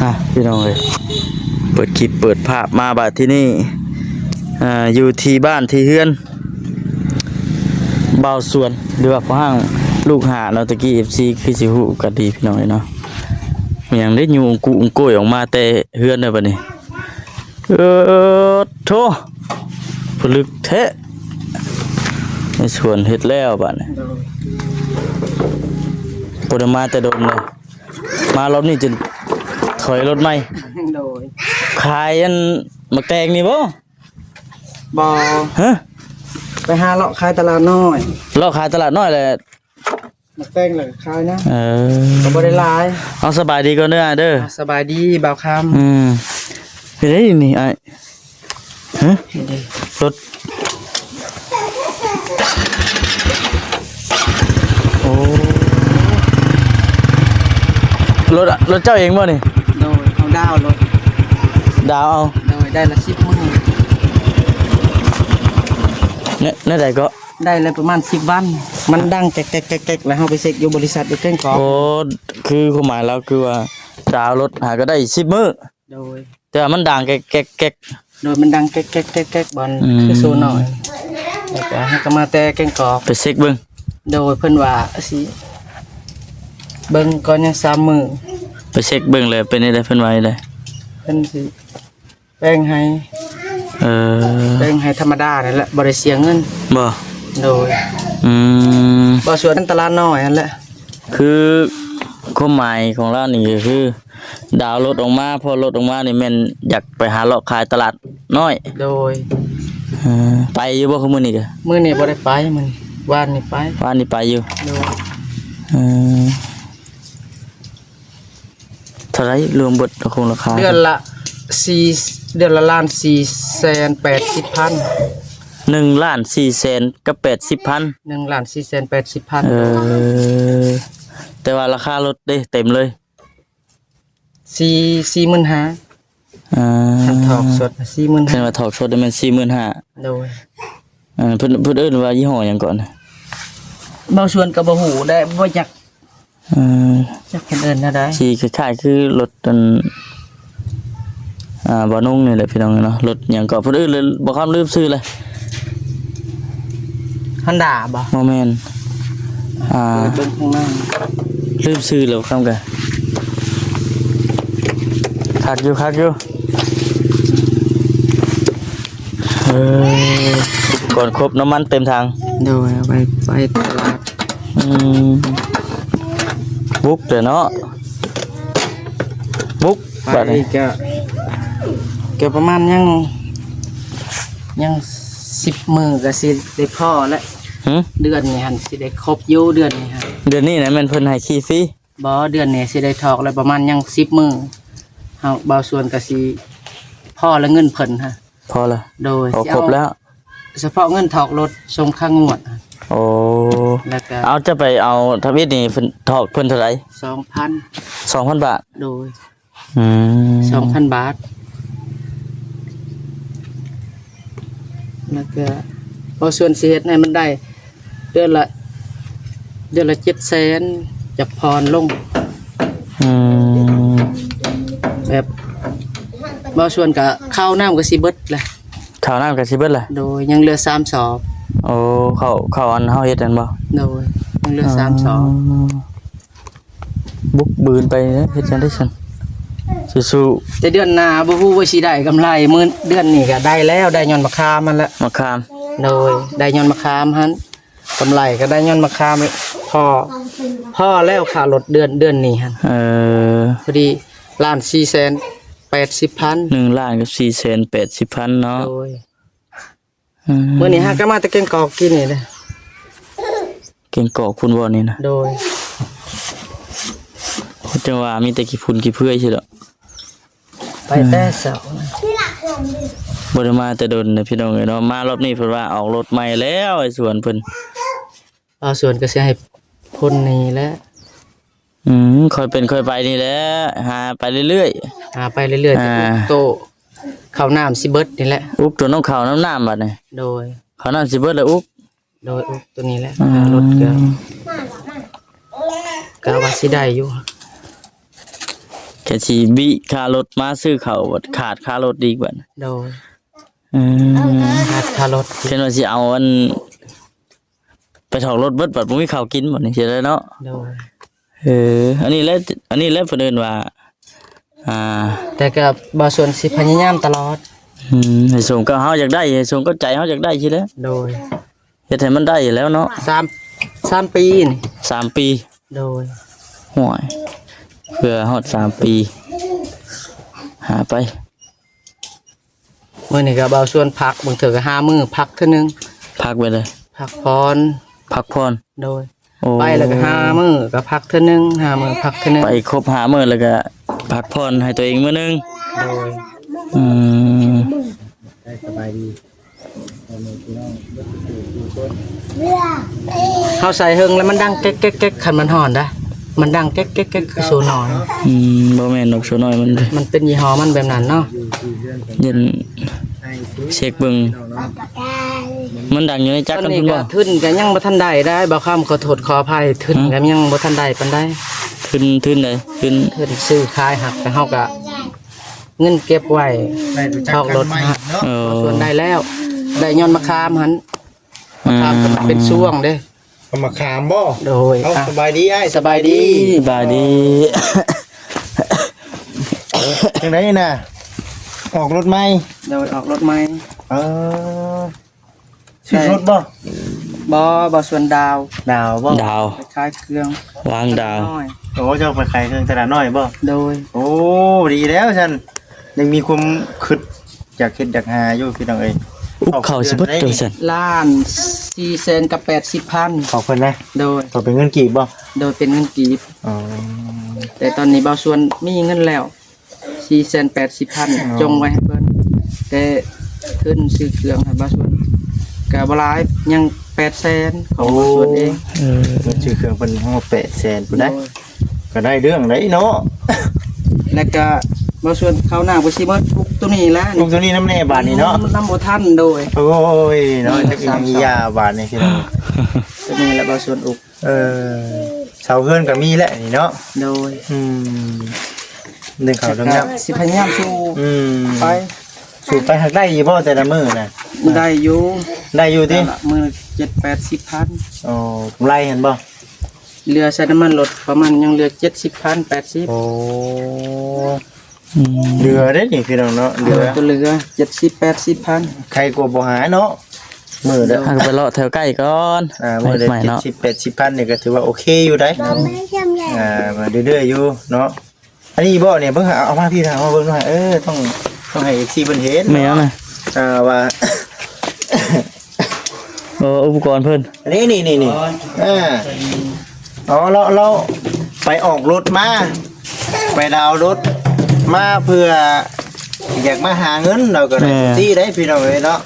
ອ່ະ ພີ່ນ້ອງເອີຍ ເປີດຄລິບເປີດພາບມາບາດທີນີ້ ອ່າ ຢູ່ທີ່ບ້ານທີ່ເຮືອນບ່າວສວນ ຫຼືວ່າພໍ່ຮ້າງລູກຫ້າເນາະ. ຕະກີ້ເອັຟຊີຄືຊິຮູ້ກັນດີພີ່ນ້ອງເອີຍເນາະ ມີຫຍັງເດ້ ຍຸງກຸງໂກຍອອກມາແຕ່ເຮືອນເດີບາດນີ້. ເອີ ໂທ້ ຜະລຶກແທ້ ໃນສວນເຮັດແລ້ວບາດນີ້. ໂດຍ ບໍ່ໄດ້ມາແຕ່ດົນເລີຍ ມາຮອບນີ້ຈົນຖອຍລົດໃໝ່. ໂດຍ ຂາຍອັນໝາກແຕງນີ້ບໍ່? ບໍ່ ຮະ ໄປຫາເລາະຂາຍຕະຫຼາດນ້ອຍ ເລາະຂາຍຕະຫຼາດນ້ອຍແຫຼະ. ໝາກແຕງແລ້ວກໍຂາຍນະ ເອີ ກໍບໍ່ໄດ້ຫຼາຍ. ເອົາ ສະບາຍດີກ່ອນເດີອ້າຍເດີ. ອ່າ ສະບາຍດີບ່າວຄຳ. ອືມ ເປັນໄດນີ້ອ້າຍ? ຮະ ລົດ ໂອ້ ລົດ ລົດເຈົ້າເອງບໍ່ນີ້? ໂດຍ ເຮົາດາວລົດ ດາວເອົາ. ໂດຍ ໄດ້ລະສິບມື້. ແນວ ແນວໃດເກາະ? ໄດ້ແລ້ວປະມານສິບວັນ ມັນດັງແກກໆໆໆ ແລ້ວເຮົາໄປເຊັກຢູ່ບໍລິສັດຢູ່ແກ້ງກອກ. ໂອ້ ຄືຄວາມໝາຍລາວຄືວ່າດາວລົດຫາກໍໄດ້ສິບມື້. ໂດຍ ແຕ່ວ່າມັນດັງແກກໆໆ. ໂດຍ ມັນດັງແກກໆໆໆ ບ່ອນ ອືມ ຄືໂຊນ້ອຍ ແລ້ວກໍເຮົາກໍມາແຕ່ແກ້ງກອກ ໄປເຊັກເບິ່ງ. ໂດຍ ເພິ່ນວ່າຊິເບິ່ງກ່ອນ ຍັງສາມມື້ ໄປເຊັກເບິ່ງແລ້ວເປັນຈັ່ງໃດ ເພິ່ນວ່າຈັ່ງໃດ? ເພິ່ນຊິ ແປງໃຫ້ ເອີ ແປງໃຫ້ທຳມະດານີ້ແຫຼະ ບໍ່ໄດ້ເສຍເງິນ. ບໍ່? ໂດຍ ອືມ ບໍ່ສວນຕະຫຼາດນ້ອຍຫັ້ນແຫຼະ. ຄືຄວາມໝາຍຂອງລາວນີ້ກໍຄືດາວລົດອອກມາ ພໍລົດອອກມານີ້ແມ່ນຢາກໄປຫາເລາະຂາຍຕະຫຼາດນ້ອຍ. ໂດຍ ເອີ ໄປຢູ່ບໍ່ມື້ນີ້ກະ? ມື້ນີ້ບໍ່ໄດ້ໄປ ມື້ນີ້ ວານນີ້ໄປ ວານນີ້ໄປຢູ່. ໂດຍ ເອີ ເທົ່າໃດລວມເບິດລາຄາ? ເດືອນລະສີ່ ເດືອນລະລ້ານສີ່ແສນແປດສິບພັນ. ໜຶ່ງລ້ານສີ່ແສນກັບແປດສິບພັນ. ໜຶ່ງລ້ານສີ່ແສນແປດສິບພັນ. ເອີ ແຕ່ວ່າລາຄາລົດເດ້ ເຕັມເລີຍ ສີ່ ສີ່ໝື່ນຫ້າ. ອ່າ ຄັນຖອກສົດສີ່ໝື່ນຫ້າ. ຄັນວ່າຖອກສົດແມ່ນສີ່ໝື່ນຫ້າ. ໂດຍ ເອີ ເພິ່ນ ເພິ່ນເອີ້ນວ່າຍີ່ຫໍ້ຫຍັງເກາະນະ? ເບົາຊວນກໍບໍ່ຮູ້ໄດ້ ບໍ່ຈັກ ເອີ ຈັກເພິ່ນເອີ້ນແນວໃດ ຊິຄ້າຍໆຄືລົດອັນ ອ່າ ບ່າວນຸ່ງນີ້ແຫຼະພີ່ນ້ອງເນາະ. ລົດຫຍັງເກາະ ເພິ່ນເອີ້ນເລີຍ ບ່າວຄຳລືມຊື່ເລີຍ. ຮອນດ້າບໍ່? ບໍ່ແມ່ນ ອ່າ ເປີດເບິ່ງຂ້າງໃນ ລືມຊື່ແລ້ວ ຄຳກະ ຄັກຢູ່ ຄັກຢູ່. ເອີ ອຸປະກອນຄົບ ນ້ຳມັນເຕັມຖັງ. ໂດຍ ເອົາໄປ ໄປຕະຫຼາດ. ອືມ ບຸກແຕ່ເນາະ ບຸກ ໄປ ບາດນີ້ ກະ ກະປະມານຍັງ ຍັງສິບມື້ກະຊິໄດ້ພໍແລ້ວ. ຫື? ເດືອນນີ້ຫັ້ນຊິໄດ້ຄົບຢູ່ ເດືອນນີ້ຫັ້ນ. ເດືອນນີ້ນະແມ່ນເພິ່ນໃຫ້ຂີ່ຟຣີ? ບໍ່ ເດືອນນີ້ຊິໄດ້ຖອກແລ້ວ ປະມານຍັງສິບມື້ ເຮົາ ບ່າວຊວນກະຊິພໍແລ້ວເງິນເພິ່ນຫັ້ນ. ພໍລະ? ໂດຍ ພໍຄົບແລ້ວ ສະເພາະເງິນຖອກລົດສົ່ງຄ່າງວດ. ໂອ້ ແລ້ວກະ ເອົາ ຈະໄປເອົາທຳອິດນີ້ ເພິ່ນຖອກເພິ່ນເທົ່າໃດ? ສອງພັນ. ສອງພັນບາດ? ໂດຍ ອືມ ສອງພັນບາດ. ແລ້ວກະ ເພາະສ່ວນຊິເຮັດໃຫ້ມັນໄດ້ ເດືອນລະ ເດືອນລະເຈັດແສນ ຈະຜ່ອນລົງ. ອືມ ແບບ ບໍ່ສ່ວນກະ ເຂົ້ານ້ຳກະຊິເບິດແຫຼະ. ເຂົ້ານ້ຳກະຊິເບິດແຫຼະ? ໂດຍ ຍັງເຫຼືອສາມສອບ. ໂອ້ ເຂົ້າ ເຂົ້າອັນເຮົາເຮັດຫັ້ນບໍ່? ໂດຍ ຍັງເຫຼືອສາມສອບ. ອໍ ບຸກບືນໄປເນາະ ເຮັດຈັ່ງໃດຊັ້ນ ສູ້ໆ. ແຕ່ເດືອນໜ້າບໍ່ຮູ້ວ່າຊິໄດ້ກຳໄລ. ມື້ເດືອນນີ້ກະໄດ້ແລ້ວ ໄດ້ຍ້ອນໝາກຂາມຫັ້ນແຫຼະ. ໝາກຂາມ? ໂດຍ ໄດ້ຍ້ອນໝາກຂາມຫັ້ນ. ກຳໄລກໍໄດ້ຍ້ອນໝາກຂາມ ພໍ ພໍແລ້ວຄ່າລົດເດືອນ ເດືອນນີ້ຫັ້ນ. ເອີ ພໍດີລ້ານສີ່ແສນແປດສິບພັນ. ໜຶ່ງລ້ານກັບສີ່ແສນແປດສິບພັນເນາະ. ໂດຍ ອືມ ມື້ນີ້ຫາກໍມາແຕ່ແກ້ງກອກກີ້ນີ້ເດ້. ແກ້ງກອກພຸ້ນບໍ່ນີ້ນະ? ໂດຍ ຈັ່ງວ່າມີແຕ່ຂີ້ຝຸ່ນຂີ້ເຜື່ອຍຊື່ດອກ. ໄປແຕ່ເຊົ້າ ບໍ່ໄດ້ມາແຕ່ດົນນະພີ່ນ້ອງເອີຍເນາະ. ມາຮອບນີ້ເພິ່ນວ່າອອກລົດໃໝ່ແລ້ວ ໄອ້ສວນເພິ່ນ ບ່າວສວນກໍຊິໃຫ້ພົ້ນນີ້ແຫຼະ. ອືມ ຄ່ອຍເປັນຄ່ອຍໄປນີ້ແຫຼະ ຫາໄປເລື້ອຍໆ ຫາໄປເລື້ອຍໆ. ອ່າ ໂຕເຂົ້ານ້ຳຊິເບິດນີ້ແຫຼະ ອຸບໂຕນ້ຳເຂົ້ານ້ຳນ້ຳບາດນີ້. ໂດຍ ເຂົ້ານ້ຳຊິເບິດແລ້ວອຸບ. ໂດຍ ໂອ້ ໂຕນີ້ແຫຼະ ອືມ ຄ່າລົດກໍ ກໍວ່າຊິໄດ້ຢູ່. ກະຊິບິຄ່າລົດມາຊື້ເຂົ້າ ບາດຂາດຄ່າລົດອີກບາດ. ໂດຍ ອືມ ຂາດຄ່າລົດ ເຫັນວ່າຊິເອົາອັນ ໄປຖອກລົດເບິດ ບັດບໍ່ມີເຂົ້າກິນ ບັດນີ້ຊິໄດ້ເນາະ. ໂດຍ ເອີ ອັນນີ້ແຫຼະ ອັນນີ້ແຫຼະເພິ່ນເອີ້ນວ່າ ອ່າ ແຕ່ກໍບ່າວສວນຊິພະຍາຍາມຕະຫຼອດ. ອືມ ໃຫ້ສົມກັບເຮົາຢາກໄດ້ ໃຫ້ສົມກັບໃຈເຮົາຢາກໄດ້ຊີ້ແຫຼະ. ໂດຍ ເຮັດໃຫ້ມັນໄດ້ແລ້ວເນາະ. ສາມ ສາມປີນີ້ ສາມປີ. ໂດຍ ໂອ້ຍ ເພື່ອຮອດສາມປີ ຫາໄປ. ມື້ນີ້ກໍບ່າວສວນພັກ ບາງເທື່ອກໍຫ້າມື້ພັກເທື່ອໜຶ່ງ. ພັກໄປເລີຍ ພັກຜ່ອນ ພັກຜ່ອນ. ໂດຍ ໂອ້ ໄປແລ້ວກໍຫ້າມື້ກໍພັກເທື່ອໜຶ່ງ ຫ້າມື້ພັກເທື່ອໜຶ່ງ. ໄປຄົບຫ້າມື້ແລ້ວກໍພັກຜ່ອນໃຫ້ຕົວເອງມື້ໜຶ່ງ. ໂດຍ ອືມ ສະບາຍດີ. ເຮົາໃສ່ເຫິງແລ້ວມັນດັງແກັກໆໆ ຄັນມັນຮ້ອນນະ ມັນດັງແກັກໆໆ ຄືໂຊນ້ອຍ. ອືມ ບໍ່ແມ່ນດອກ ໂຊນ້ອຍມັນ ມັນເປັນຍີ່ຫໍ້ມັນແບບນັ້ນເນາະ. ເຢັນເຊັກເບິ່ງ ມັນດັງຢູ່ໃນຈັກຫັ້ນພຸ້ນບໍ່? ທຶນກໍຍັງບໍ່ທັນໄດ້ໄດ໋ ບ່າວຄຳ ຂໍໂທດຂໍອະໄພ ທຶນກໍຍັງບໍ່ທັນໄດ້ປານໃດ. ທຶນ ທຶນໃດ? ທຶນ ທຶນຊື້ຂາຍຫັ້ນ ແຕ່ເຮົາກໍ ເງິນເກັບໄວ້ ໄດ້ຮູ້ຈັກກັນໃໝ່ເນາະ. ເອີ ສ່ວນໄດ້ແລ້ວ ໄດ້ຍ້ອນມະຂາມຫັ້ນ ມະຂາມ ອືມ ເປັນຊ່ວງເດ້. ເອົາມະຂາມບໍ່? ໂດຍ ເອົາ ອ່ະ ສະບາຍດີອ້າຍ. ສະບາຍດີ ສະບາຍດີ. ຈັ່ງໃດນະ? ອອກລົດໃໝ່? ໂດຍ ອອກລົດໃໝ່. ເອີ ຊື້ລົດບໍ່? ບໍ່ ບ່າວສວນດາວ. ດາວບໍ່? ດາວ ໄປຂາຍເຄື່ອງ ວາງດາວ. ໂອ້ ເຈົ້າໄປຂາຍເຄື່ອງຕະຫຼາດນ້ອຍບໍ່? ໂດຍ ໂອ້ ດີແລ້ວຊັ້ນ ຍັງມີຄວາມຄິດຢາກເຮັດຢາກຫາຢູ່ ພີ່ນ້ອງເອີຍ. ອຸບເຂົ້າຊິເບິດໂຕຊັ້ນ ລ້ານສີ່ແສນກັບແປດສິບພັນ ຂອງເພິ່ນນະ. ໂດຍ ເຂົາເປັນເງິນກີບບໍ່? ໂດຍ ເປັນເງິນກີບ. ອໍ ແຕ່ຕອນນີ້ບ່າວສວນມີເງິນແລ້ວ ສີ່ແສນແປດສິບພັນ ອໍ ຈົ່ງໄວ້ໃຫ້ເພິ່ນ ແຕ່ທຶນຊື້ເຄື່ອງໃຫ້ບ່າວສວນກໍບໍ່ຫຼາຍ ຍັງແປດແສນ ຂອງ ໂອ້ ບ່າວສວນເອງ. ເອີ ເງິນຊື້ເຄື່ອງເພິ່ນຮອດແປດແສນພຸ້ນໃດ. ໂດຍ ກໍໄດ້ເລື່ອງໄດ໋ເນາະ. ແລ້ວກໍບ່າວສວນເຂົ້າໜ້າບໍ່ຊິໝົດ ປຸກໂຕນີ້ແຫຼະ ປຸກໂຕນີ້ນຳແດ່ບາດນີ້ເນາະ. ນຳບໍ່ທັນ. ໂດຍ ໂອ້ຍເນາະ ອືມ ຈັກອີ່ຫຍັງອີ່ຫຍັງບາດນີ້ພີ່ນ້ອງ. ໂຕນີ້ແຫຼະບ່າວສວນອຸກ. ເອີ ເສົາເຮືອນກໍມີແຫຼະນີ້ເນາະ. ໂດຍ ອືມ ໜຶ່ງເຂົ້າໜຶ່ງນ້ຳ ຊິພະຍາຍາມສູ້ ອືມ ໄປ ສູ້ໄປ. ຫາກໄດ້ຢູ່ບໍ່ແຕ່ລະມື້ນະ? ໄດ້ຢູ່ ໄດ້ຢູ່ຕິ ມື້ລະເຈັດແປດສິບພັນ. ໂອ້ ກຳໄລຫັ້ນບໍ່? ເຫຼືອໃສ່ນ້ຳມັນລົດປະມານ ຍັງເຫຼືອເຈັດສິບພັນ ແປດສິບ. ໂອ້ ອືມ ເຫຼືອເດ້ນີ້ພີ່ນ້ອງເນາະ ເຫຼືອ ເຫຼືອ ກໍເຫຼືອເຈັດສິບແປດສິບພັນ. ໃຄກວ່າບໍ່ຫາເນາະ ມື້ລະ ເຮົາກໍໄປເລາະແຖວໃກ້ກ່ອນ. ອ່າ ມື້ລະ ໃໝ່ໆເນາະ ເຈັດສິບແປດສິບພັນນີ້ກໍຖືວ່າໂອເຄຢູ່ໄດ໋. ອ່າ ມາເລື້ອຍໆຢູ່ເນາະ. ອັນນີ້ບໍ່ນີ້ ເບິ່ງ ເອົາມາພີ່ ເອົາມາເບິ່ງໜ້ອຍ. ເອີ ຕ້ອງ ຕ້ອງໃຫ້ເອັຟຊີເພິ່ນເຫັນ. ແມ່ນນະ ອ່າ ວ່າ ໂອ້ ອຸປະກອນເພິ່ນ ນີ້ໆໆ ເອີ ເອົາ ລາວ ລາວໄປອອກລົດມາ ໄປດາວລົດມາ ເພື່ອຢາກມາຫາເງິນ ລາວກໍໄດ້ ເອີ ປະຕິໄດ້ພີ່ນ້ອງເອີຍເນາະ.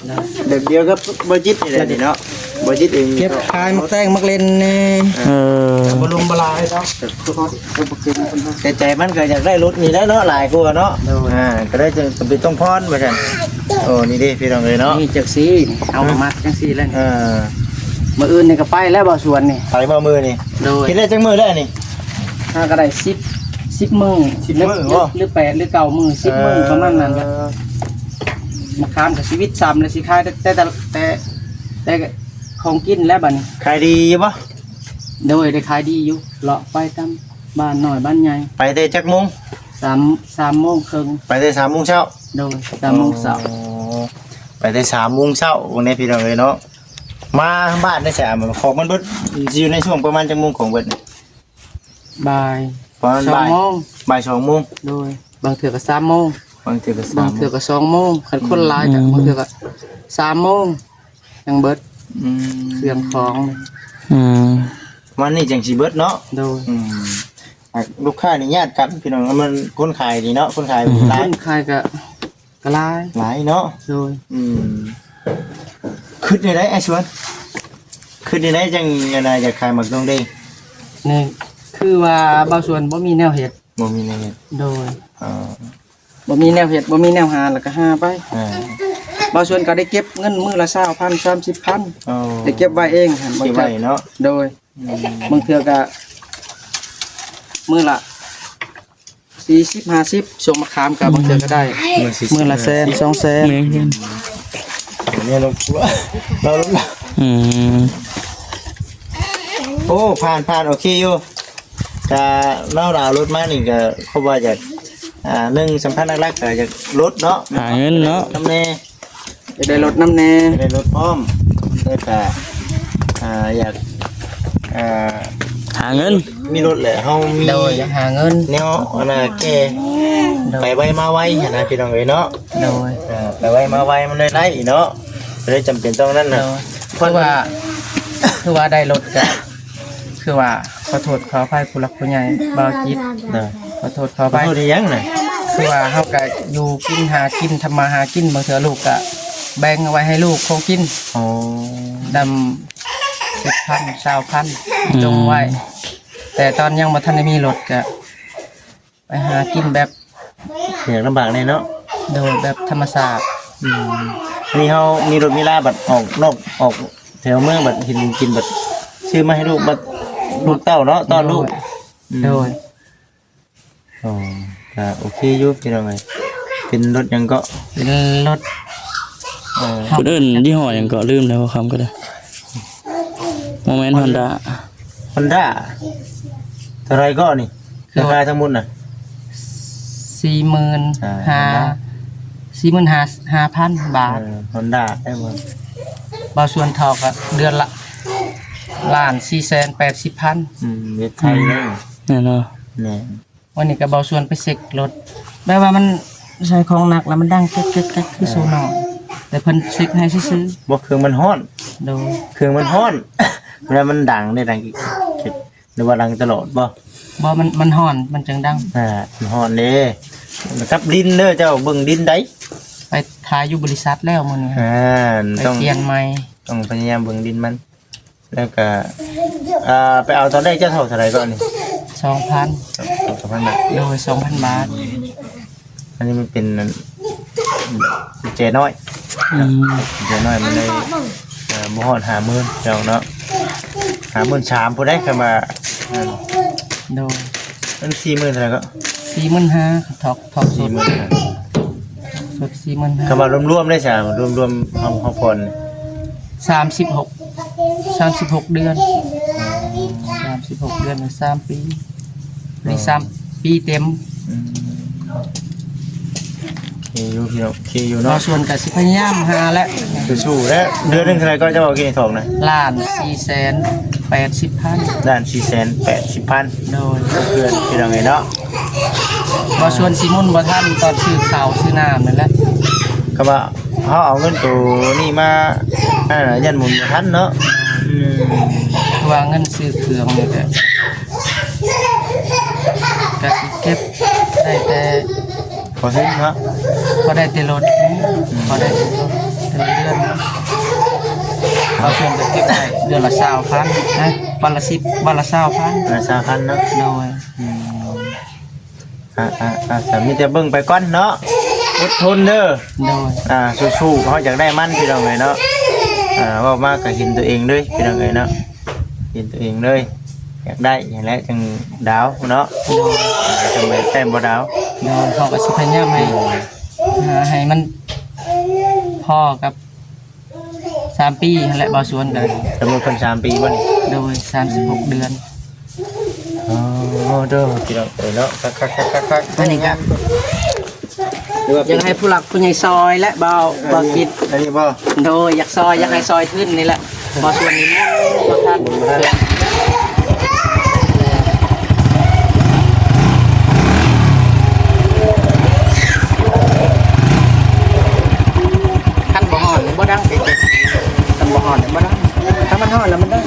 ແບບດຽວກັບບໍ່ຈິດນີ້ແຫຼະນີ້ເນາະ ບໍ່ຈິດເອງ ເກັບຂາຍໝາກແຕງໝາກເລັ່ນແດ່. ເອີ ບໍ່ລົງບໍ່ຫຼາຍດອກ ແຕ່ໃຈມັນກໍຢາກໄດ້ລົດນີ້ແຫຼະເນາະ ຫຼາຍກວ່າເນາະ. ໂດຍ ອ່າ ກໍໄດ້ຈຳເປັນຕ້ອງຜ່ອນວ່າຊັ້ນ. ໂອ້ ນີ້ເດ້ພີ່ນ້ອງເອີຍເນາະ ນີ້ຈັກຊີ້ ເອົາມາມັດຈັ່ງຊີ້ແຫຼະ. ເອີ ມື້ອື່ນນີ້ກໍໄປແລ້ວ ບ່າວສວນນີ້ ໄປບໍ່ມື້ນີ້? ໂດຍ ເຮັດໄດ້ຈັກມື້ແລ້ວນີ້? ຫາກໍໄດ້ສິບ ສິບມື້ ສິບມື້ບໍ່ ຫຼື ແປດ ຫຼື ເກົ້າມື້ ສິບມື້ ເອີ ປະມານນັ້ນແຫຼະ. ມະຂາມກໍຊີວິດຊ້ຳແລ້ວ ຊິຂາຍແຕ່ ແຕ່ ແຕ່ ແຕ່ຂອງກິນແລ້ວບັດນີ້. ຂາຍດີຢູ່ບໍ່? ໂດຍ ໄດ້ຂາຍດີຢູ່ ເລາະໄປຕາມບ້ານນ້ອຍບ້ານໃຫຍ່. ໄປແຕ່ຈັກໂມງ? ສາມ ສາມໂມງເຄິ່ງ. ໄປແຕ່ສາມໂມງເຊົ້າ? ໂດຍ ສາມໂມງເຊົ້າ. ອໍ ໄປແຕ່ສາມໂມງເຊົ້າ ໂອ້ ນີ້ພີ່ນ້ອງເອີຍເນາະ. ມາບ້ານໄດ້ໃສ ຂອງມັນເບິດ ຊິຢູ່ໃນຊ່ວງປະມານຈັກໂມງຂອງເບິດ? ບ່າຍ ປະມານ ສອງ ບ່າຍ ໂມງ ບ່າຍສອງໂມງ. ໂດຍ ບາງເທື່ອກໍສາມໂມງ ບາງເທື່ອກໍສາມ ບາງເທື່ອກໍສອງໂມງ. ຄັນຄົນຫຼາຍກໍ ອືມ ບາງເທື່ອກໍສາມໂມງ ຍັງເບິດ ອືມ ເຄື່ອງຂອງ. ອືມ ປະມານນີ້ຈັ່ງຊິເບິດເນາະ. ໂດຍ ອືມ ອ່າ ລູກຄ້ານີ້ຍາດກັນພີ່ນ້ອງ ມັນຄົນຂາຍນີ້ເນາະ ຄົນຂາຍ ອືມ ຫຼາຍ ຄົນຂາຍກໍ ກໍຫຼາຍ ຫຼາຍເນາະ. ໂດຍ ອືມ ຄິດແນວໃດອ້າຍສວນ? ຄິດແນວໃດຈັ່ງ ອັນນ່າ ຢາກຂາຍໝາກດົງເດ້? ນີ້ຄືວ່າບ່າວສວນບໍ່ມີແນວເຮັດ ບໍ່ມີແນວເຮັດ. ໂດຍ ເອີ ບໍ່ມີແນວເຮັດ ບໍ່ມີແນວຫາ ແລ້ວກໍຫາໄປ. ເອີ ບ່າວສວນກໍໄດ້ເກັບເງິນມື້ລະຊາວພັນ ສາມສິບພັນ. ໂອ້ ໄດ້ເກັບໄວ້ເອງຫັ້ນ ເກັບໄວ້ເນາະ. ໂດຍ ອືມ ບາງເທື່ອກໍມື້ລະ ສີ່ສິບ ຫ້າສິບ ຊ່ວງມະຂາມກໍບາງເທື່ອກໍໄດ້ ມື້ລະແສນ ສອງແສນ ແມ່ນ ເມຍລົງຄົວ ລາວລົງ ອືມ ໂອ້ ຜ່ານ ຜ່ານ ໂອເຄຢູ່ ກະເນາະ ລາວລົດມານີ້ກະ ເພາະວ່າຢາກ ອ່າ ໜຶ່ງ ສຳຄັນຫຼັກໆ ກະຢາກລົດເນາະ ຫາເງິນເນາະ ນຳແດ່ ຢາກໄດ້ລົດນຳແດ່ ຢາກໄດ້ລົດພ້ອມ ແລ້ວກະ ອ່າ ຢາກ ອ່າ ຫາເງິນ ມີລົດແຫຼະ ເຮົາມີ ໂດຍ ຢາກຫາເງິນ ແນວ ອັນນ່າ ແກ່ ໂດຍ ໄປໄວມາໄວຫັ້ນນະ ພີ່ນ້ອງເອີຍເນາະ ໂດຍ ອ່າ ໄປໄວມາໄວ ມັນໄດ້ໄວເນາະ ກໍເລີຍຈຳເປັນຕ້ອງນັ້ນນະ ໂດຍ ຄືວ່າ ຄືວ່າໄດ້ລົດກະ ຄືວ່າ ຂໍໂທດຂໍອະໄພຜູ້ຫຼັກຜູ້ໃຫຍ່ ບ່າວຈິດ ຂໍໂທດຂໍອະໄພ ຂໍໂທດອີ່ຫຍັງນະ? ຄືວ່າເຮົາກະຢູ່ກິນຫາກິນ ທຳມາຫາກິນ ບາງເທື່ອລູກກະແບ່ງເອົາໄວ້ໃຫ້ລູກຂອງກິນ ອໍ ນຳ ສິບພັນ ຊາວພັນ ອືມ ຈົ່ງໄວ້ ແຕ່ຕອນຍັງບໍ່ທັນໄດ້ມີລົດກະ ໄປຫາກິນແບບ ຍາກລຳບາກແດ່ເນາະ ໂດຍ ແບບທຳມະຊາດ ອືມ ນີ້ເຮົາມີລົດມີລາ ບັດອອກນອກ ອອກແຖວເມືອງ ບັດເຫັນກິນ ບັດຊື້ມາໃຫ້ລູກ ບັດລູກເຕົ້າເນາະ ຕ້ອນລູກ ໂດຍ ອືມ ໂດຍ ອໍ ກະໂອເຄຢູ່ ພີ່ນ້ອງເອີຍ ເປັນລົດຫຍັງເກາະ? ເປັນລົດ ເອີ ເພິ່ນເອີ້ນຍີ່ຫໍ້ຫຍັງເກາະ? ລືມແລ້ວ ຄຳກໍໄດ້ ບໍ່ແມ່ນ ຮອນດ້າ ຮອນດ້າ ເທົ່າໃດເກາະນີ້? ຄື ລາຄາທັງໝົດນະ ສີ່ໝື່ນຫ້າ ສີ່ໝື່ນຫ້າ ຫ້າພັນບາດ ເອີ ຮອນດ້າ ໄດ້ບໍ່? ບ່າວຊວນເທົ່າກະເດືອນລະລ້ານສີ່ແສນແປດສິບພັນ ອືມ ເວັບໄທເດີ ແມ່ນບໍ່? ແມ່ນ ວັນນີ້ກະບ່າວຊວນໄປເຊັກລົດ ແບບວ່າມັນໃສ່ຂອງໜັກແລ້ວມັນດັງແກັກໆ ຄືໂຊນໍ ແຕ່ເພິ່ນເຊັກໃຫ້ຊື່ໆ ບໍ່ ເຄື່ອງມັນຮ້ອນ ໂດຍ ເຄື່ອງມັນຮ້ອນ ເວລາມັນດັງເດ້ ດັງ ຫຼືວ່າດັງຕະຫຼອດບໍ່? ບໍ່ ມັນ ມັນຮ້ອນ ມັນຈຶ່ງດັງ ອ່າ ມັນຮ້ອນເດ້ ກັບດິນເດີ ເຈົ້າເບິ່ງດິນໃດ ໄປຖ່າຍຢູ່ບໍລິສັດແລ້ວມື້ນີ້ ອ່າ ໄປປ່ຽນໃໝ່ ຕ້ອງພະຍາຍາມເບິ່ງດິນມັນ ແລ້ວກະ ອ່າ ໄປເອົາຕອນແລກເຈົ້າເທົ່າ ເທົ່າໃດເກາະນີ້? ສອງພັນ ສອງພັນບາດ ໂດຍ ສອງພັນບາດ ອັນນີ້ມັນເປັນ ກຸນແຈນ້ອຍ ອືມ ກຸນແຈນ້ອຍມັນໄດ້ ເອີ ບໍ່ຮອດຫ້າໝື່ນ ພີ່ນ້ອງເນາະ ຫ້າໝື່ນສາມພຸ້ນເດ້ ຄັນວ່າ ໂດຍ ມັນສີ່ໝື່ນເທົ່າໃດເກາະ? ສີ່ໝື່ນຫ້າ ຖອກ ຖອກສົດ ສີ່ໝື່ນຫ້າ ສົດສີ່ໝື່ນຫ້າ ຄັນວ່າລວມໆ ໄດ້ຊະ ລວມໆ ເຮົາ ເຮົາຜ່ອນ ສາມສິບຫົກ ສາມສິບຫົກເດືອນ ສາມສິບຫົກເດືອນ ສາມປີ ນີ້ ອໍ ສາມປີເຕັມ ອືມ ໂອເຄຢູ່ ພີ່ນ້ອງ ໂອເຄຢູ່ເນາະ ບ່າວຊວນກະຊິພະຍາຍາມຫາແຫຼະ ສູ້ໆ ແລ້ວເດືອນໜຶ່ງເທົ່າໃດເກາະ ເຈົ້າເວົ້າກີ້ຖອກນະ? ລ້ານສີ່ແສນແປດສິບພັນ ລ້ານສີ່ແສນແປດສິບພັນ ໂດຍ ເດືອນ ພີ່ນ້ອງເອີຍເນາະ ບ່າວຊວນຊິໝູນບໍ່ທັນ ຕອນຊື້ເຂົ້າຊື້ນ້ຳນັ້ນແຫຼະ ກໍວ່າ ເຮົາເອົາເງິນໂຕນີ້ມາ ອັນນັ້ນ ຢ້ານໝູນບໍ່ທັນເນາະ ອືມ ຄືວ່າເງິນຊື້ເຄື່ອງນີ້ກະ ກະຊິເກັບໄດ້ແຕ່ ພໍຊື້ເນາະ ພໍໄດ້ແຕ່ລົດ ອືມ ພໍໄດ້ແຕ່ລົດ ແຕ່ລະເດືອນ ເຮົາສ່ວນກະເກັບໄດ້ເດືອນລະຊາວພັນ ເອີ ວັນລະສິບ ວັນລະຊາວພັນ ວັນລະຊາວພັນເນາະ ໂດຍ ອືມ ອ່າ ອ່າ ອ່າ ມີແຕ່ເບິ່ງໄປກ່ອນເນາະ ອົດທົນເດີ ໂດຍ ອ່າ ສູ້ໆ ເຮົາຢາກໄດ້ມັນ ພີ່ນ້ອງເອີຍເນາະ ອ່າ ເວົ້າມາກະເຫັນຕົວເອງເລີຍ ພີ່ນ້ອງເອີຍເນາະ ເຫັນຕົວເອງເລີຍ ຢາກໄດ້ຫັ້ນແຫຼະ ຈັ່ງດາວເນາະ ໂດຍ ຈັ່ງໄດ້ແຕ້ມບໍ່ດາວ ໂດຍ ເຮົາກະຊິພະຍາຍາມໃຫ້ ໂດຍ ອ່າ ໃຫ້ມັນພໍ້ກັບ ສາມປີຫັ້ນແຫຼະ ບ່າວຊວນກະ ກຳນົດເພິ່ນສາມປີບໍ່ນີ້? ໂດຍ ສາມສິບຫົກເດືອນ ອໍ ເດີ ພີ່ນ້ອງເອີຍເນາະ ຄັກໆໆໆໆ ອັນນີ້ກະ ຢາກໃຫ້ຜູ້ຫຼັກຜູ້ໃຫຍ່ຊ່ອຍແຫຼະ ບ່າວ ບ່າວກິດ ອັນນີ້ບໍ່? ໂດຍ ຢາກຊ່ອຍ ຢາກໃຫ້ຊ່ອຍທຶນນີ້ແຫຼະ ບ່າວຊວນນີ້ບໍ່ທັນ ຄັນບໍ່ຮ້ອນບໍ່ດັງ ຄັນບໍ່ຮ້ອນບໍ່ດັງ ຖ້າມັນຮ້ອນແລ້ວມັນດັງ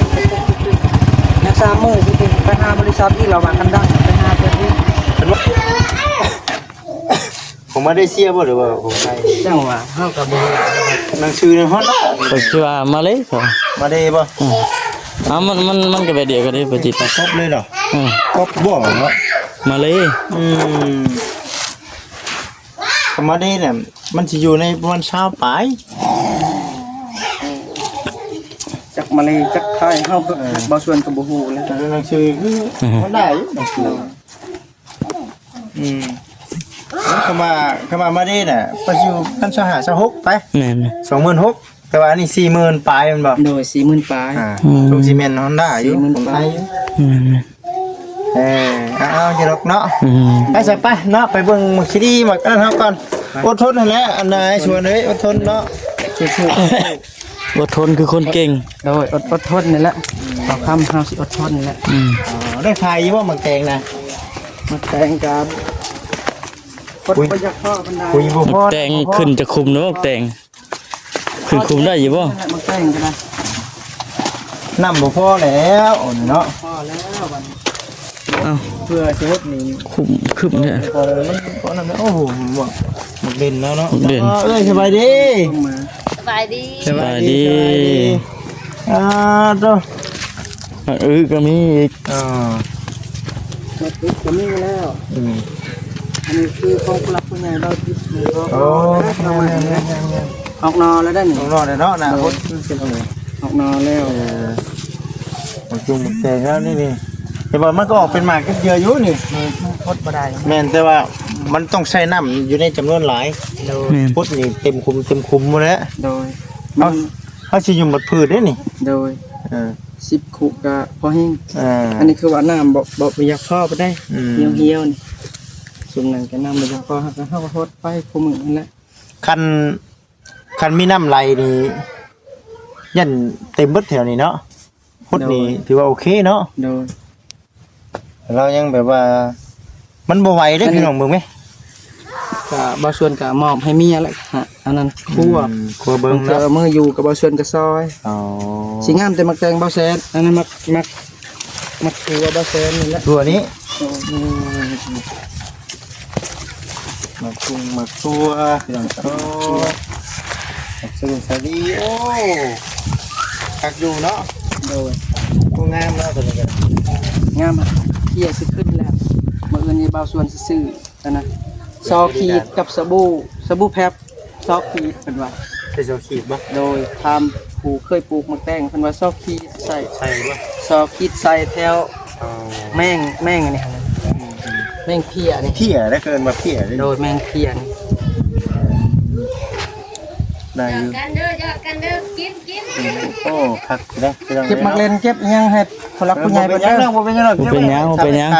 ຍັງສາມມື້ຊິໄປຫາບໍລິສັດອີກ ລາວວ່າຄັນດັງໄປຫາເພິ່ນອີກ ຂອງມາເລເຊຍບໍ່ ຫຼືວ່າຂອງໄທ? ຈັ່ງວ່າເຮົາກໍບໍ່ຮູ້ ໜັງສືໜັງຮ້ອນ ເຂົາຊິວ່າມາເລ ມາເລບໍ່? ອືມ ເອົາ ມັນ ມັນ ມັນກໍແບບດຽວກັນເດ້ ບໍ່ຈິດ ກອບເລີຍເນາະ ອືມ ກອບບໍ່ເນາະ ມາເລ ອືມ ກໍມາເລນີ້ ມັນຊິຢູ່ໃນປະມານຊາວປາຍ ຈັກມາເລຈັກໄທ ເຮົາກໍ ເອີ ບ່າວຊວນກໍບໍ່ຮູ້ແລ້ວ ແຕ່ໜັງສືຄື ເອີ ມັນໄດ້ຢູ່ໜັງສື ເອີ ເອີ ອືມ ຄຳວ່າ ຄຳວ່າມາເດນະ ໄປຢູ່ພັນຊາວຫ້າ ຊາວຫົກໄປ ແມ່ນ ສອງໝື່ນຫົກ ແຕ່ວ່າອັນນີ້ສີ່ໝື່ນປາຍແມ່ນບໍ່? ໂດຍ ສີ່ໝື່ນປາຍ ອ່າ ອືມ ສົງຊິແມ່ນຮອນດ້າຢູ່ ສີ່ໝື່ນປາຍ ຂອງໄທຢູ່ ແມ່ນ ເອີ ເອົາໆ ຢ່າດອກເນາະ ອືມ ໄປຊະ ໄປເນາະ ໄປເບິ່ງໝາກຄີດີ ໝາກອັນນັ້ນເຮົາກ່ອນ ໄປ ອົດທົນຫັ້ນແຫຼະ ອັນນາຍຊວນເອີຍ ອົດທົນເນາະ ສູ້ໆ ອົດທົນຄືຄົນເກັ່ງ ໂດຍ ອົດ ອົດທົນນີ້ແຫຼະ ເອົາຄຳເຮົາຊິອົດທົນນີ້ແຫຼະ ອືມ ອໍ ໄດ້ຂາຍຢູ່ບໍ່ໝາກແຕງນະ? ໝາກແຕງກະ ປົດ ປຸ໋ຍ ບໍ່ຢາກພໍປານໃດ ປຸ໋ຍບໍ່ພໍ ໝາກແຕງຂຶ້ນຈາກຂຸມເນາະ ໝາກແຕງ ຂຶ້ນຂຸມໄດ້ຢູ່ບໍ່? ໝາກແຕງກໍໄດ້ ນ້ຳບໍ່ພໍແລ້ວເນາະ ພໍແລ້ວບັດນີ້ ເອົ້າ ເພື່ອຊິຫົດນີ້ ຂຸມ ຂຸມແທ້ ພໍແລ້ວມັນ ພໍນັ້ນແລ້ວ ໂອ້ໂຫ ໝາກ ໝາກເດັ່ນແລ້ວເນາະ ໝາກເດັ່ນ ເອີຍ ສະບາຍດີ ສະບາຍດີ ສະບາຍດີ ສະບາຍດີ ອ່າ ໂຕ ໝາກອຶກະມີອີກ ອ່າ ໝາກອຶກະມີແລ້ວ ອືມ ອັນນີ້ຄືຂອງຜູ້ຫຼັກຜູ້ໃຫຍ່ເວົ້າຕິດ ໂອ້ ອອກໜໍ່ແລ້ວໄດ໋ນີ້ ອອກໜໍ່ແລ້ວເນາະ ນະ ໂດຍ ອອກໜໍ່ແລ້ວ ເອີ ມັນຈຸງແຕກແລ້ວນີ້ ນີ້ ແຕ່ວ່າມັນກໍອອກເປັນໝາກເປັນເຫຍື່ອຢູ່ນີ້ ເອີ ມັນພົດບໍ່ໄດ້ ແມ່ນ ແຕ່ວ່າມັນຕ້ອງໃຊ້ນ້ຳຢູ່ໃນຈຳນວນຫຼາຍ ໂດຍ ແມ່ນ ພົດນີ້ເຕັມຂຸມ ເຕັມຂຸມໝົດແລ້ວ ໂດຍ ເຮົາ ມັນ ເຮົາຊິຫຍຸ້ມໝົດພືດເດ້ນີ້ ໂດຍ ເອີ ສິບຄຸກະພໍແຮງ ເອີ ອັນນີ້ຄືວ່ານ້ຳບໍ່ ບໍ່ ບໍ່ຢາກພໍປານໃດ ອືມ ຫ່ຽວໆ ນີ້ ຊຸມນັ້ນກະນ້ຳບໍ່ຢາກພໍ ເຮົາກະ ເຮົາກະຫົດໄປຄູ່ມື້ຫັ້ນແຫຼະ ຄັນ ຄັນມີນ້ຳໄຫຼນີ້ ຢ້ານເຕັມເບິດແຖວນີ້ເນາະ ຫົດນີ້ ໂດຍ ຖືວ່າໂອເຄເນາະ ໂດຍ ລາວຍັງແບບວ່າ ມັນບໍ່ໄຫວເດ້ ອັນນີ້ ພີ່ນ້ອງເບິ່ງແມ ກະບ່າວຊວນກະມອບໃຫ້ເມຍແຫຼະ ອັນນັ້ນ ອືມ ຄົວ ຄົວເບິ່ງເນາະ ບາງເທື່ອເອົາມືຢູ່ກັບບ່າວຊວນກະຊ່ອຍ ອໍ ຊິງາມແຕ່ໝາກແຕງບ່າວແສນ ອັນນັ້ນໝາກ ໝາກ ໝາກຖົ່ວບ່າວແສນນີ້ແຫຼະ ຖົ່ວນີ້ ໂດຍ ອືມ ໝາກທຸ່ງໝາກຖົ່ວ ພີ່ນ້ອງ ໂອ້ ໝາກເຊີງສາລີ ໂອ້ ຄັກຢູ່ເນາະ ໂດຍ ໂອ້ ງາມເນາະ ໂຕນີ້ກະງາມ ເພຍຊິຂຶ້ນແລ້ວ ມື້ອື່ນນີ້ບ່າວຊວນຊິຊື້ ອັນນະ ຊໍຂີດກັບສະບູ ສະບູແພັບ ຊໍຂີດເພິ່ນວ່າ ເປັນຊໍຂີດບໍ່? ໂດຍ ຖາມຜູ້ເຄີຍປູກໝາກແຕງ ເພິ່ນວ່າຊໍຂີດໃສ່ ໃສ່ບໍ່? ຊໍຂີດໃສ່ແຖວ ອໍ ແມງ ແມງອັນນີ້ຫັ້ນນະ ອືມໆ ແມງເພຍນີ້ ເພຍເດ້ ເອີ້ນວ່າເພຍເດ້ ໂດຍ ແມງເພຍນີ້ ໄດ້ຢູ່ ຢອກກັນເດີ ຢອກກັນເດີ ກິນ ກິນ ອືມ ໂອ້ ຄັກຢູ່ເດ້ ເກັບໝາກເລັ່ນ ເກັບຫຍັງໃຫ້ຜູ້ຫຼັກຜູ້ໃຫຍ່ເພິ່ນເດີ ບໍ່ເປັນຫຍັງ ບໍ່ເປັນຫຍັງ ບໍ່ເປັນຫຍັງ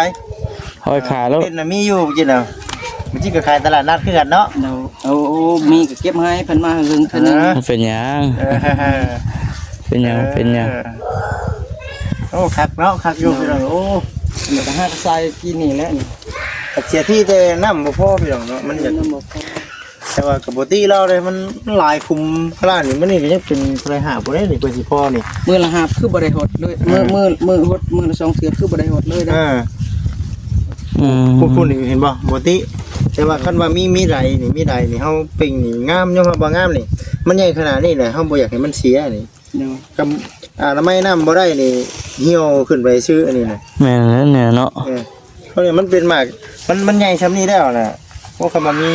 ເອົາໄປຂາຍໂລດ ເປັນນະມີຢູ່ກິນເອົາ ມື້ກີ້ກໍຂາຍຕະຫຼາດນັດຄືກັນເນາະ ໂດຍ ໂອ້ ໂອ້ ມີກໍເກັບໃຫ້ເພິ່ນມາເຄິ່ງເທື່ອໜຶ່ງ ເອີ ບໍ່ເປັນຫຍັງ ເອີ ເປັນຫຍັງ ເອີ ເປັນຫຍັງ ເອີ ໂອ້ ຄັກເນາະ ຄັກຢູ່ ໂດຍ ພີ່ນ້ອງ ໂອ້ ອັນນີ້ກໍຫາກະໃສ່ກີ້ນີ້ແຫຼະນີ້ ເສຍທີ່ແຕ່ນ້ຳບໍ່ພໍ ພີ່ນ້ອງເນາະ ມັນຢາກ ນ້ຳບໍ່ພໍ ແຕ່ວ່າກໍບໍ່ຕິລາວເດ້ ມັນ ມັນຫຼາຍຂຸມຂະໜາດນີ້ ມື້ນີ້ກໍຍັງເປັນເທົ່າໃດ ຫາບບໍ່ໄດ້ນີ້ ກວ່າຊິພໍນີ້ ມື້ລະຫາບຄືບໍ່ໄດ້ຫົດເລີຍ ເອີ ມື້ ມື້ ມື້ຫົດມື້ລະສອງເທື່ອຄືບໍ່ໄດ້ຫົດເລີຍເດ້ ເອີ ອືມ ພຸ້ນໆ ນີ້ເຫັນບໍ່ ບໍ່ຕິ ແຕ່ວ່າຄັນວ່າມີ ມີໄດນີ້ ມີໄດນີ້ ເຮົາເປັ່ງນີ້ງາມ ຍອມຮັບວ່າງາມນີ້ ມັນໃຫຍ່ຂະໜາດນີ້ແຫຼະ ເຮົາບໍ່ຢາກໃຫ້ມັນເສຍນີ້ ໂດຍ ກຳ ອະນາໄມນ້ຳບໍ່ໄດ້ນີ້ ຫ່ຽວຂຶ້ນໄປຊື່ອັນນີ້ນະ ແມ່ນແລ້ວເນາະ ເອີ ເພາະນີ້ມັນເປັນໝາກ ມັນ ມັນໃຫຍ່ຊ່ຳນີ້ແລ້ວນະ ໂອ້ ຄັນວ່າມີ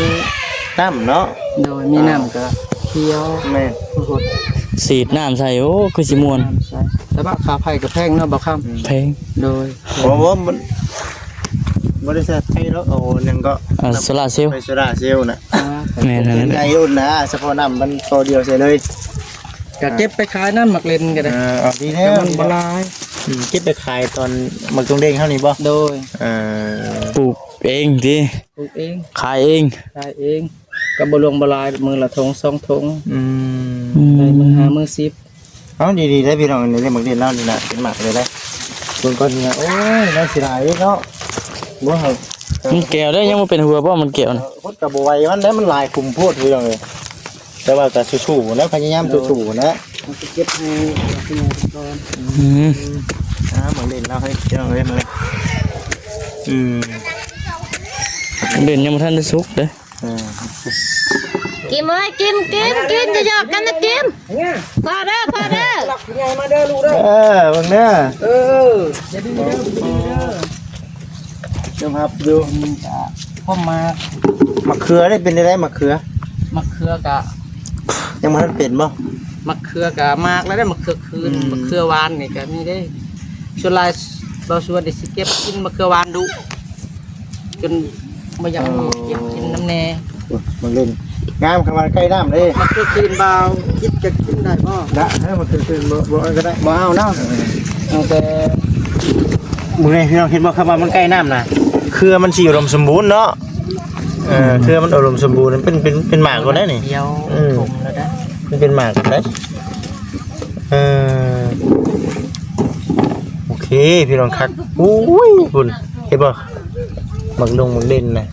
ນ້ຳເນາະ ໂດຍ ມີນ້ຳ ອ່າ ກະຂຽວ ແມ່ນ ໂອ້ໂຫ ສີດນ້ຳໃສ່ ໂອ້ ຄືຊິມ່ວນ ນ້ຳໃສ່ ແຕ່ວ່າຄ່າໄຟກໍແພງເນາະ ບ່າວຄຳ ອືມ ແພງ ໂດຍ ບໍ່ ບໍ່ ມັນ ບໍ່ໄດ້ໃຊ້ໄຟດອກ ເອົາຫຍັງກໍ ອ່າ ໂຊລາເຊວ ໄຟໂຊລາເຊວນະ ອ່າ ແມ່ນ ເປັນໄດ້ຢູ່ນະ ສະເພາະນ້ຳມັນຕໍ່ດຽວໃສ່ເລີຍ ກະເກັບໄປຂາຍນຳໝາກເລັ່ນກໍໄດ້ ເອີ ເອົາດີແລ້ວ ແຕ່ມັນບໍ່ຫຼາຍ ອືມ ເກັບໄປຂາຍຕອນໝາກຕົງເດ້ງເຮົານີ້ບໍ່? ໂດຍ ເອີ ປູກເອງຕິ? ປູກເອງ ຂາຍເອງ ຂາຍເອງ ກໍບໍ່ຫຼວງບໍ່ຫຼາຍ ມື້ລະຖົງສອງຖົງ ອືມ ອືມ ໄດ້ມື້ຫ້າມື້ສິບ ເອົາ ດີໆ ເດ້ພີ່ນ້ອງ ນີ້ເດ້ໝາກເລັ່ນລາວນີ້ນະ ເປັນໝາກເລີຍເດ້ ເບິ່ງກ່ອນນີ້ນະ ໂອ້ຍ ໜ້າເສຍດາຍເນາະ ບໍ່ ມັນແກ້ວເດ້ ຍັງບໍ່ເປັນຫົວບໍ່ ມັນແກ້ວນະ ເອີ ຫົດກໍບໍ່ໄຫວ ມັນໄດ້ ມັນຫຼາຍຂຸມໂພດ ພີ່ນ້ອງເອີຍ ແຕ່ວ່າກໍສູ້ໆນະ ພະຍາຍາມ ໂດຍ ສູ້ໆນະ ເຮົາຊິເກັບໃຫ້ຜູ້ໃຫຍ່ເພິ່ນກ່ອນ ອືມ ອ່າ ໝາກເລັ່ນລາວໃຫ້ພີ່ນ້ອງເອີຍ ມາເລີຍ ອືມ ໝາກເລັ່ນຍັງບໍ່ທັນໄດ້ສຸກເດ້ ເອີ ກິນເອີຍ ກິນ ກິນ ກິນ ຢ່າຫຍອກກັນນະ ກິນ ພໍເດີ ພໍເດີ ຜູ້ຫຼັກຜູ້ໃຫຍ່ມາເດີລູກເດີ ເອີ ເບິ່ງເດີ ເອີ ຢ່າດື້ເດີ ບໍ່ດື້ເດີ ຍອມຮັບຢູ່ ອັນນີ້ກະ ພວກໝາກ ໝາກເຂືອໄດ້ເປັນໄດ້ ໝາກເຂືອ ໝາກເຂືອກະ ຍັງບໍ່ທັນເປັນບໍ່? ໝາກເຂືອກະໝາກແລ້ວເດ້ ໝາກເຂືອຄືນ ອືມ ໝາກເຂືອຫວານນີ້ກະມີເດ້ ສ່ວນຫຼາຍ ບ່າວຊວນນີ້ຊິເກັບກິນໝາກເຂືອຫວານດຸ ຈົນ ບໍ່ຢາກໃຫ້ໝູ່ກິນ ກິນນຳແດ່. ໂອ້ຍ ມັນເຫຼັ້ນງາມ ຄັນວ່າໃກ້ນ້ຳເດ້. ມັນຄືຄືນບ່າວ ຄິດຈະກິນໄດ້ບໍ່? ໄດ້ ເອີ ມັນຄືຄືນ ບໍ່ ບໍ່ເອົາກໍໄດ້ ບໍ່ເອົາເນາະ. ເອີ ເອົາແຕ່ ມື້ນີ້ພີ່ນ້ອງເຫັນບໍ່ ຄຳວ່າມັນໃກ້ນ້ຳນະ ເຄືອມັນຊິອຸດົມສົມບູນເນາະ. ເອີ ເຄືອມັນອຸດົມສົມບູນ ເປັນ ເປັນ ເປັນໝາກກໍໄດ້ນີ້. ຂຽວ ອືມ ສົມແລ້ວໄດ໋ ມັນເປັນໝາກໄດ້. ເອີ ໂອເຄ ພີ່ນ້ອງຄັກ. ໂອ້ຍ ພຸ້ນ ເຫັນບໍ່ ໝາກດົງໝາກເດັ່ນນະ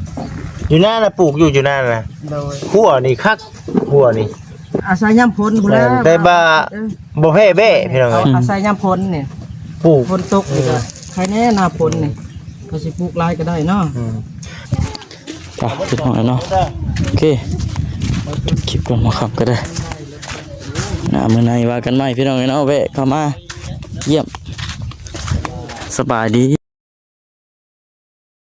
ຢູ່ນານະ ປູກຢູ່ ຢູ່ນານະ. ໂດຍ ຮົ້ວນີ້ຄັກ ຮົ້ວນີ້ ອາໄສຍາມຝົນພຸ້ນແຫຼະ. ແຕ່ວ່າ ເອີ ບໍ່ແພ້ແບ້ ພີ່ນ້ອງເອີຍ ອາໄສຍາມຝົນນີ້ ປູກ ຝົນຕົກນີ້ກໍ ອືມ ໃຄແນ່ ໜ້າຝົນນີ້ ອືມ ກໍຊິປູກຫຼາຍກໍໄດ້ເນາະ. ອືມ ໄປພີ່ນ້ອງເນາະ. ໂອເຄ ຄລິບກ່ອນ ໝໍຄຳກໍໄດ້ ໜ້າມື້ໃນວ່າກັນໃໝ່ ພີ່ນ້ອງເອີຍເນາະ. ແວະເຂົ້າມາຢ້ຽມ ສະບາຍດີ.